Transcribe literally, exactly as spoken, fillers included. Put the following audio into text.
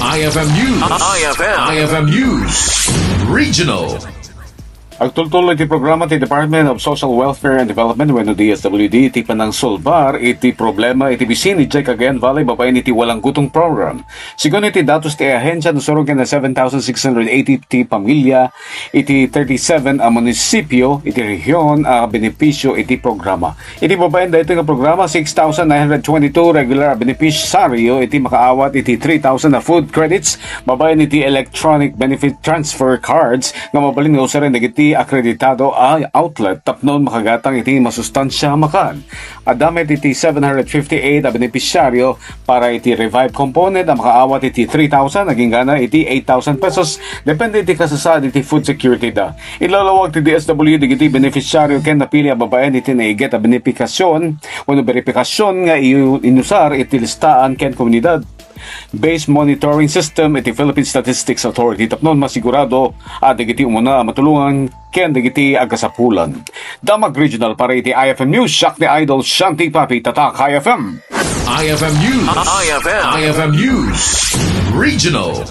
I F M News. I F M. I F M News. Regional. Agtultuloy ti programa ti Department of Social Welfare and Development wenno D S W D ti panangsolbar iti problema iti bisin idiay Cagayan Valley babaen iti Walang Gutom Program. Segun iti datos ti ahensya, nasurong ken seven thousand six hundred eighty ti pamilya iti thirty-seven a munisipio iti rehion a benepisyo iti programa. Iti babaen daytoy nga programa, six thousand nine hundred twenty-two regular a benepisyaryo iti makaawat iti three thousand a food credits babaen iti electronic benefit transfer cards nga mabalin nga usaren dagiti akreditado a outlet tapno makagatang iti masustansia a makan. Adda met iti seven hundred fifty-eight a benepisyaryo para iti revive component a makaawat iti three thousand agingga iti eight thousand pesos, depende iti kasasaad iti food security da. Inlawlawag ti D S W dagiti benepisyaryo ken napili a babaen iti naiget a benepikasion wenno beripikasion nga iyu-, inusar iti listaan ken komunidad-based monitoring system iti Philippine Statistics Authority tapno masigurado a dagiti umuna a matulongan ken dagiti agkasapulan. Damag Regional para iti I F M News, siak ni Idol Shanti Papi, Tatak I F M. I F M News. I F M. I F M News. Regional.